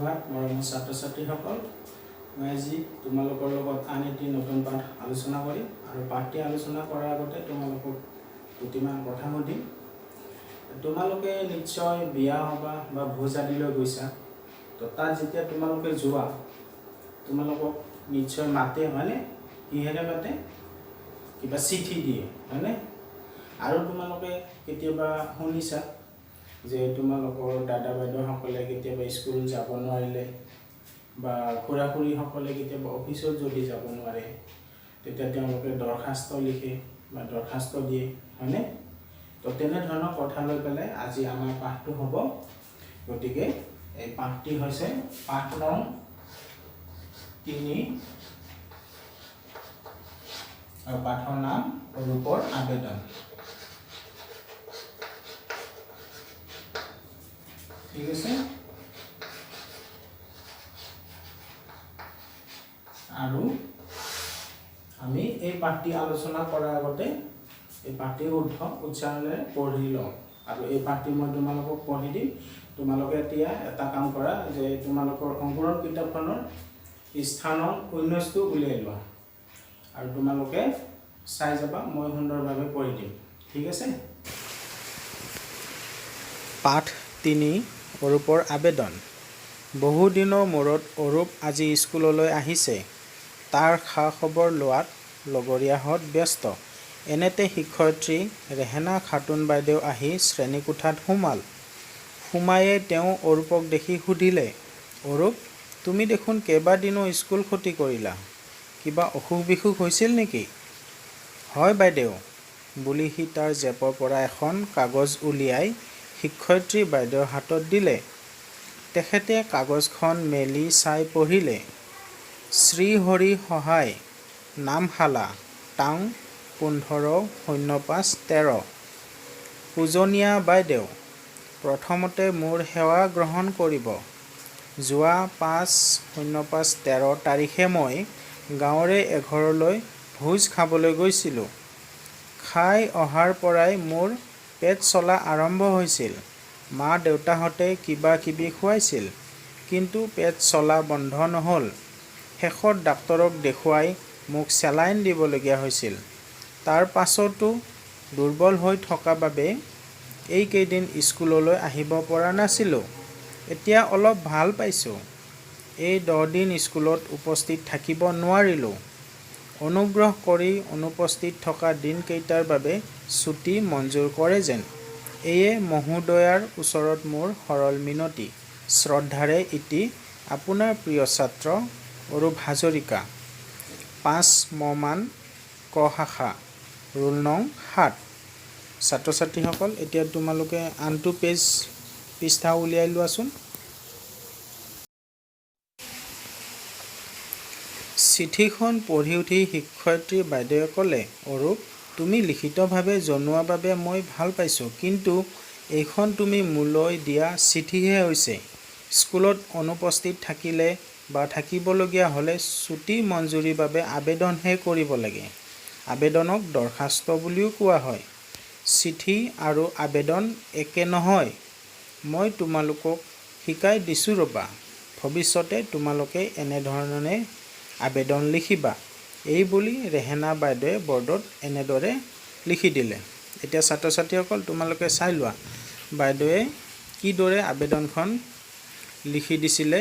সুপ্ৰভাত, মৰমৰ ছাত্ৰ ছাত্ৰীসকল। মই আজি তোমালোকৰ লগত আন এটি নতুন পাঠ আলোচনা কৰিম আৰু পাঠটি আলোচনা কৰাৰ আগতে তোমালোকক দুটিমান কথা সুধিম। তোমালোকে নিশ্চয় বিয়া সবাহ বা ভোজ আদিলৈ গৈছা। তো তাত যেতিয়া তোমালোকে যোৱা, তোমালোকক নিশ্চয় মাতে, হয়নে? কিহেৰে মাতে? কিবা চিঠি দিয়ে, হয়নে? আৰু তোমালোকে কেতিয়াবা শুনিছা যে তোমালোকৰ দাদা বাইদেউসকলে কেতিয়াবা স্কুল যাব নোৱাৰিলে বা খুৰা খুৰীসকলে কেতিয়াবা অফিচত যদি যাব নোৱাৰে, তেতিয়া তেওঁলোকে দৰখাস্ত লিখে বা দৰখাস্ত দিয়ে, হয়নে? তো তেনেধৰণৰ কথা লৈ পেলাই আজি আমাৰ পাঠটো হ'ব। গতিকে এই পাঠটি হৈছে পাঠ নং 3 আৰু পাঠৰ নাম অৰূপৰ আবেদন। ঠিক আছে। আৰু আমি এই পাঠটি আলোচনা কৰাৰ আগতে এই পাঠটি শুদ্ধ উচ্চাৰণেৰে পঢ়ি লওঁ আৰু এই পাঠটি মই তোমালোকক পঢ়ি দিম। তোমালোকে এতিয়া এটা কাম কৰা যে তোমালোকৰ অংকুৰণ কিতাপখনৰ পৃষ্ঠা নং 19টো উলিয়াই লোৱা আৰু তোমালোকে চাই যাবা, মই সুন্দৰভাৱে পঢ়ি দিম। ঠিক আছে। পাঠ 3, অৰূপৰ আবেদন। বহুদিনৰ মূৰত অৰূপ আজি স্কুললৈ আহিছে। তাৰ খা খবৰ লোৱাত লগৰীয়াহঁত ব্যস্ত। এনেতে শিক্ষয়িত্ৰী ৰেহেনা খাতুন বাইদেউ আহি শ্ৰেণীকোঠাত সোমাল। সোমায়েই তেওঁ অৰূপক দেখি সুধিলে, "অৰূপ, তুমি দেখোন কেইবাদিনো স্কুল খতি কৰিলা। কিবা অসুখ বিসুখ হৈছিল নেকি?" "হয় বাইদেউ", বুলি সি তাৰ জেপৰ পৰা এখন কাগজ উলিয়াই শিক্ষয়িত্ৰী বাইদেউৰ হাতত দিলে। তেখেতে কাগজখন মেলি চাই পঢ়িলে, "শ্ৰীহৰি সহায়, নামশালা, তাং 15/05/13। পূজনীয়া বাইদেউ, প্ৰথমতে মোৰ সেৱা গ্ৰহণ কৰিব। যোৱা 5/05/13 তাৰিখে মই গাঁৱৰে এঘৰলৈ ভোজ খাবলৈ গৈছিলোঁ। খাই অহাৰ পৰাই মোৰ পেট চলা আৰম্ভ হৈছিল। মা দেউতাহঁতে কিবা কিবি খুৱাইছিল, কিন্তু পেট চলা বন্ধ নহ'ল। শেষত ডাক্তৰক দেখুৱাই মোক চেলাইন দিবলগীয়া হৈছিল। তাৰ পাছতো দুৰ্বল হৈ থকা বাবে এইকেইদিন স্কুললৈ আহিব পৰা নাছিলোঁ। এতিয়া অলপ ভাল পাইছোঁ। এই 10 দিন স্কুলত উপস্থিত থাকিব নোৱাৰিলোঁ। অনুগ্ৰহ কৰি অনুপস্থিত থকা দিনকেইটাৰ বাবে ছুটী মঞ্জুৰ কৰে যেন। এয়ে মহোদয়াৰ ওচৰত মোৰ সৰল মিনতি। শ্ৰদ্ধাৰে ইতি আপোনাৰ প্ৰিয় ছাত্ৰ অৰূপ হাজৰিকা, 5 ম মান, ক শাখা, ৰোল নং 7।" ছাত্ৰ ছাত্ৰীসকল, এতিয়া তোমালোকে আনটো পেজ পৃষ্ঠা উলিয়াই লোৱাচোন। চিঠিখন পঢ়ি উঠি শিক্ষয়িত্ৰী বাইদেৱে ক'লে, "অৰূপ, তুমি লিখিতভাৱে জনোৱা বাবে মই ভাল পাইছোঁ। কিন্তু এইখন তুমি মোলৈ দিয়া চিঠিহে হৈছে। স্কুলত অনুপস্থিত থাকিলে বা থাকিবলগীয়া হ'লে ছুটী মঞ্জুৰিৰ বাবে আবেদনহে কৰিব লাগে। আবেদনক দৰখাস্ত বুলিও কোৱা হয়। চিঠি আৰু আবেদন একে নহয়। মই তোমালোকক শিকাই দিছোঁ ৰ'বা। ভৱিষ্যতে তোমালোকে এনেধৰণে আবেদন লিখিবা।" এই বুলি ৰেহেনা বাইদেৱে বৰ্ডত এনেদৰে লিখি দিলে। এতিয়া ছাত্ৰ ছাত্ৰীসকল, তোমালোকে চাই লোৱা বাইদেৱে কিদৰে আবেদনখন লিখি দিছিলে।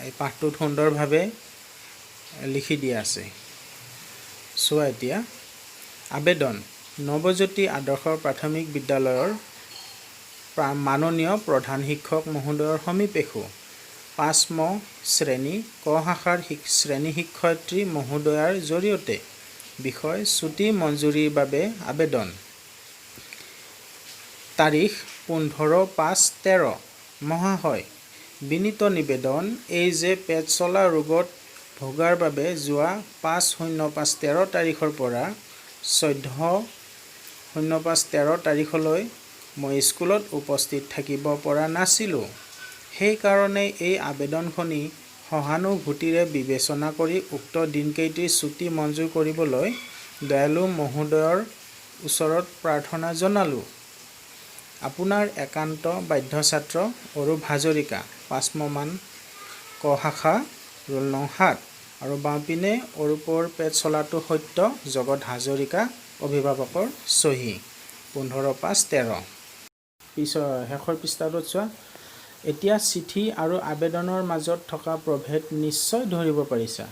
এই পাঠটোত সুন্দৰভাৱে লিখি দিয়া আছে। চোৱা এতিয়া। আবেদন। নৱজ্যোতি আদৰ্শ প্ৰাথমিক বিদ্যালয়ৰ মাননীয় প্ৰধান শিক্ষক মহোদয়ৰ সমীপেষু, 5 ম শ্ৰেণী ক শাখাৰ শ্ৰেণী শিক্ষয়িত্ৰী মহোদয়াৰ জৰিয়তে। বিষয়: ছুটী মঞ্জুৰিৰ বাবে আবেদন। তাৰিখ 15/5/13। মহাশয়, বিনীত নিবেদন এই যে পেট চলা ৰোগত ভোগাৰ বাবে যোৱা 5/05/13 তাৰিখৰ পৰা 14/05/13 তাৰিখলৈ মই স্কুলত উপস্থিত থাকিব পৰা নাছিলোঁ। সেইকাৰণে এই আবেদনখনি সহানুভূতিৰে বিবেচনা কৰি উক্ত দিনকেইটিৰ ছুটী মঞ্জুৰ কৰিবলৈ দয়ালু মহোদয়ৰ ওচৰত প্ৰাৰ্থনা জনালোঁ। আপোনাৰ একান্ত বাধ্য ছাত্ৰ অৰূপ হাজৰিকা। পাঁচমমান, ক শাখা, ৰোল নং 7। আৰু বাওঁপিনে অৰূপৰ পেট চলাটো সত্য, জগত হাজৰিকা, অভিভাৱকৰ চহী, 15/5/13। পিছৰ শেষৰ পৃষ্ঠাটোত চোৱা। এতিয়া চিঠি আৰু আবেদনৰ মাজত থকা প্ৰভেদ নিশ্চয় ধৰিব পাৰিছা।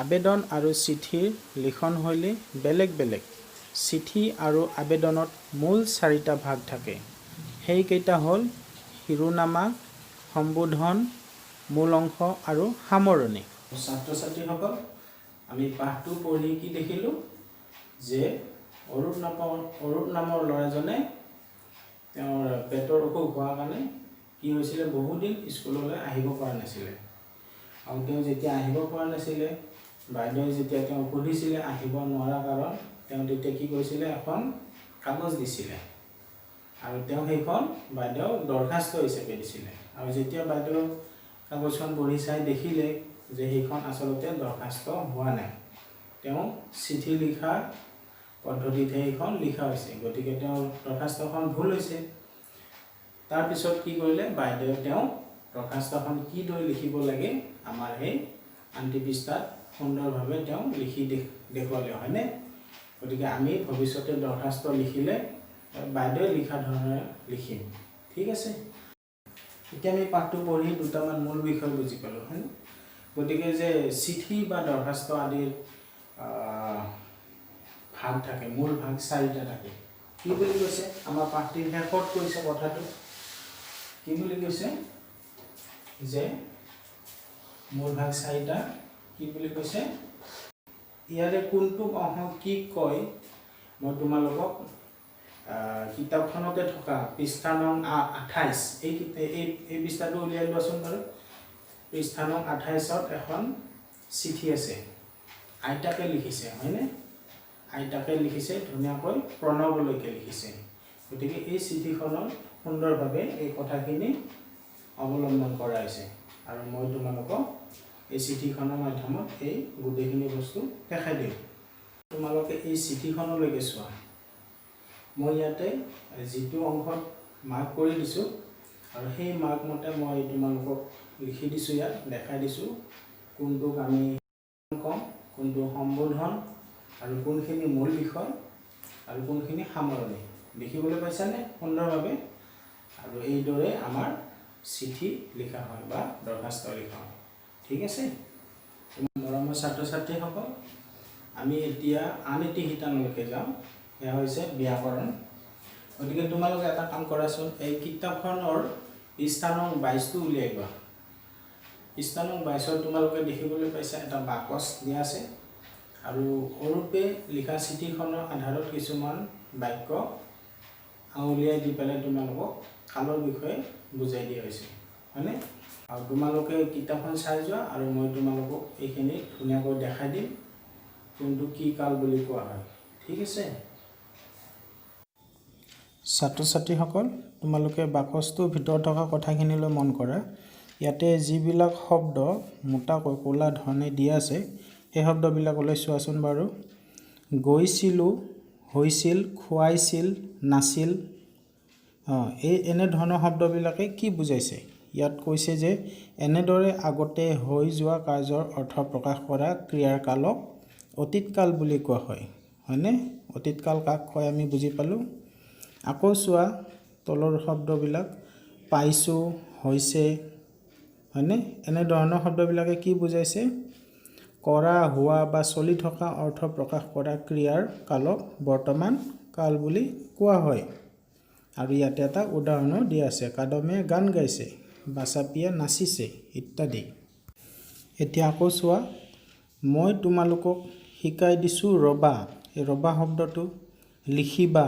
আবেদন আৰু চিঠিৰ লিখনশৈলী বেলেগ বেলেগ। চিঠি আৰু আবেদনত মূল চাৰিটা ভাগ থাকে। সেইকেইটা হ'ল শিৰোনামা, সম্বোধন, মূল অংশ আৰু সামৰণি। ছাত্ৰ ছাত্ৰীসকল, আমি পাঠটো পঢ়ি কি দেখিলোঁ যে অৰূপ নামৰ ল'ৰাজনে তেওঁৰ পেটৰ অসুখ হোৱাৰ কাৰণে কি হৈছিলে, বহুদিন স্কুললৈ আহিব পৰা নাছিলে। আৰু তেওঁ যেতিয়া আহিব পৰা নাছিলে, বাইদেৱে যেতিয়া তেওঁক সুধিছিলে আহিব নোৱাৰা কাৰণ, তেওঁ তেতিয়া কি কৈছিলে, এখন কাগজ দিছিলে আৰু তেওঁ সেইখন বাইদেউক দৰখাস্ত হিচাপে দিছিলে। আৰু যেতিয়া বাইদেউ কাগজখন পঢ়ি চাই দেখিলে যে সেইখন আচলতে দৰখাস্ত হোৱা নাই, তেওঁ চিঠি লিখা পদ্ধতিতহে সেইখন লিখা হৈছে, গতিকে তেওঁৰ দৰখাস্তখন ভুল হৈছে। তাৰপিছত কি কৰিলে বাইদেৱে, তেওঁ দৰখাস্তখন কিদৰে লিখিব লাগে আমাৰ সেই আনটি পৃষ্ঠাত সুন্দৰভাৱে তেওঁ লিখি দেখুৱালে, হয়নে? গতিকে আমি ভৱিষ্যতে দৰখাস্ত লিখিলে বাইদেৱে লিখা ধৰণে লিখিম, ঠিক আছে? এতিয়া আমি পাঠটো পঢ়ি দুটামান মূল বিষয় বুজি পালোঁ, হয়নে? গতিকে যে চিঠি বা দৰখাস্ত আদিৰ ভাগ থাকে, মূল ভাগ চাৰিটা থাকে। কি বুলি কৈছে আমাৰ পাঠটিৰ শেষত কৈছে কথাটো, কি বুলি কৈছে যে মূল ভাগ চাৰিটা কি বুলি কৈছে? ইয়াৰে কোনটো অংশ কি কয়, মই তোমালোকক কিতাপখনতে থকা পৃষ্ঠা নং 28, এই পৃষ্ঠাটো উলিয়াই লোৱাচোন বাৰু। পৃষ্ঠা নং 28ত এখন চিঠি আছে, আইতাকে লিখিছে, হয়নে? আইতাকে লিখিছে, ধুনীয়াকৈ প্ৰণৱলৈকে লিখিছে। গতিকে এই চিঠিখনত সুন্দৰভাৱে এই কথাখিনি অৱলম্বন কৰা হৈছে আৰু মই তোমালোকক এই চিঠিখনৰ মাধ্যমত এই গোটেইখিনি বস্তু দেখাই দিম। তোমালোকে এই চিঠিখনলৈকে চোৱা। মই ইয়াতে যিটো অংশত মাৰ্ক কৰি দিছোঁ আৰু সেই মাৰ্ক মতে মই তোমালোকক লিখি দিছোঁ, ইয়াত দেখাই দিছোঁ কোনটোক আমি ক'ম, কোনটো সম্বোধন আৰু কোনখিনি মূল বিষয় আৰু কোনখিনি সামৰণি। দেখিবলৈ পাইছানে সুন্দৰভাৱে? আৰু এইদৰে আমাৰ চিঠি লিখা হয় বা দৰখাস্ত লিখা হয়, ঠিক আছে? মৰমৰ ছাত্ৰ ছাত্ৰীসকল, আমি এতিয়া আন এটি শিতানলৈকে যাওঁ, সেয়া হৈছে ব্যাকৰণ। গতিকে তোমালোকে এটা কাম কৰাচোন, এই কিতাপখনৰ পৃষ্ঠা নং 22টো উলিয়াই লোৱা। পৃষ্ঠা নং 22ত তোমালোকে দেখিবলৈ পাইছা এটা বাকচ দিয়া আছে আৰু অৰূপে লিখা চিঠিখনৰ আধাৰত কিছুমান বাক্য আঙুলিয়াই দি পেলাই তোমালোকক কালৰ বিষয়ে বুজাই দিয়া হৈছে, হয়নে? আৰু তোমালোকে কিতাপখন চাই যোৱা আৰু মই তোমালোকক এইখিনি ধুনীয়াকৈ দেখাই দিম কোনটো কি কাল বুলি কোৱা হয়, ঠিক আছে? ছাত্ৰ ছাত্ৰীসকল, তোমালোকে বাকচটোৰ ভিতৰত থকা কথাখিনিলৈ মন কৰা। ইয়াতে যিবিলাক শব্দ মোটাকৈ ক'লা ধৰণে দিয়া আছে, সেই শব্দবিলাকলৈ চোৱাচোন বাৰু। গৈছিলোঁ, হৈছিল, খুৱাইছিল, নাছিল, এই এনেধৰণৰ শব্দবিলাকে কি বুজাইছে? ইয়াত কৈছে যে এনেদৰে আগতে হৈ যোৱা কাৰ্যৰ অৰ্থ প্ৰকাশ কৰা ক্ৰিয়াৰ কালক অতীতকাল বুলি কোৱা হয়, হয়নে? অতীতকাল কাক কয় আমি বুজি পালোঁ। আকৌ চোৱা তলৰ শব্দবিলাক, পাইছোঁ, হৈছে, হয়নে? এনেধৰণৰ শব্দবিলাকে কি বুজাইছে? কৰা, হোৱা বা চলি থকা অৰ্থ প্ৰকাশ কৰা ক্ৰিয়াৰ কালক বৰ্তমান কাল বুলি কোৱা হয়। আৰু ইয়াতে এটা উদাহৰণো দিয়া আছে, কাদমে গান গাইছে, বাচাপিয়ে নাচিছে ইত্যাদি। এতিয়া আকৌ চোৱা, মই তোমালোকক শিকাই দিছোঁ ৰবা, এই ৰবা শব্দটো, লিখিবা,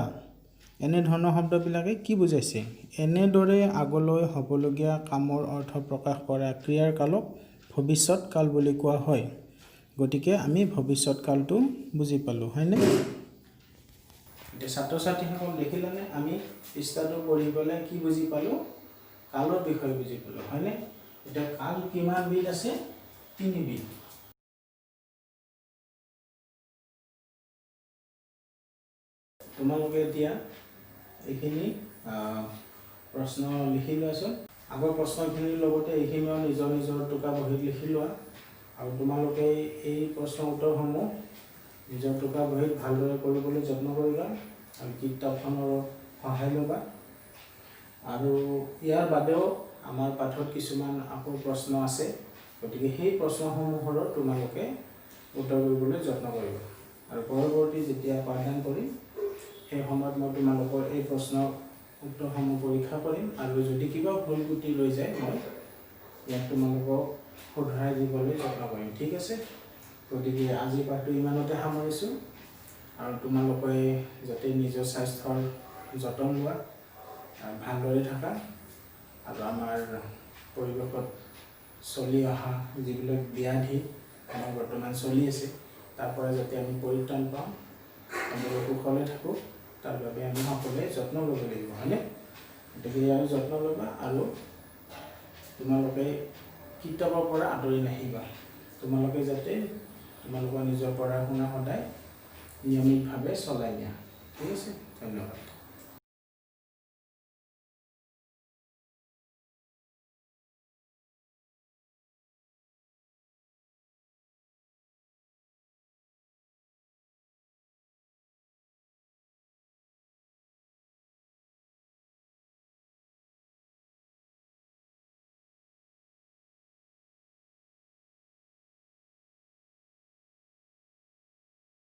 এনেধৰণৰ শব্দবিলাকে কি বুজাইছে? এনেদৰে আগলৈ হ'বলগীয়া কামৰ অৰ্থ প্ৰকাশ কৰা ক্ৰিয়াৰ কালক ভৱিষ্যত কাল বুলি কোৱা হয়। গতিকে আমি ভৱিষ্যত কালটো বুজি পালোঁ, হয়নে? এতিয়া ছাত্ৰ ছাত্ৰীসকল দেখিলানে, আমি পৃষ্ঠাটো পঢ়ি পেলাই কি বুজি পালোঁ? কালৰ বিষয়ে বুজি পালোঁ, হয়নে? এতিয়া কাল কিমানবিধ আছে? তিনিবিধ। তোমালোকে এতিয়া এইখিনি প্ৰশ্ন লিখি লোৱাচোন। আগৰ প্ৰশ্নখিনিৰ লগতে এইখিনিও নিজৰ নিজৰ টোকা বহীত লিখি লোৱা আৰু তোমালোকে এই প্ৰশ্ন উত্তৰসমূহ নিজৰ টোকা বহীত ভালদৰে কৰিবলৈ যত্ন কৰিবা আৰু কিতাপখনৰো সহায় ল'বা। আৰু ইয়াৰ বাদেও আমাৰ পাঠত কিছুমান আকৌ প্ৰশ্ন আছে, গতিকে সেই প্ৰশ্নসমূহৰো তোমালোকে উত্তৰ কৰিবলৈ যত্ন কৰিবা। আৰু পৰৱৰ্তী যেতিয়া পাঠদান কৰিম, সেই সময়ত মই তোমালোকৰ এই প্ৰশ্ন উত্তৰসমূহ পৰীক্ষা কৰিম আৰু যদি কিবা ভুল ত্ৰুটি ৰৈ যায়, মই ইয়াত তোমালোকক শুধৰাই দিবলৈ যত্ন কৰিম। ঠিক আছে? গতিকে আজিৰ পাঠটো ইমানতে সামৰিছোঁ আৰু তোমালোকে যাতে নিজৰ স্বাস্থ্যৰ যতন লোৱা আৰু ভালদৰে থাকা আৰু আমাৰ পৰিৱেশত চলি অহা যিবিলাক ব্যাধি আমাৰ বৰ্তমান চলি আছে, তাৰ পৰা যাতে আমি পৰিত্ৰাণ পাওঁ, আমি কুশলে থাকোঁ, তাৰ বাবে আমি সকলোৱে যত্ন ল'ব লাগিব, হয়নে? গতিকে ইয়াৰ যত্ন ল'বা আৰু তোমালোকে কিতাপৰ পৰা আঁতৰি নাহিবা। তোমালোকে যাতে তোমালোকৰ নিজৰ পঢ়া শুনা সদায় নিয়মিতভাৱে চলাই নিয়া। ঠিক আছে, ধন্যবাদ।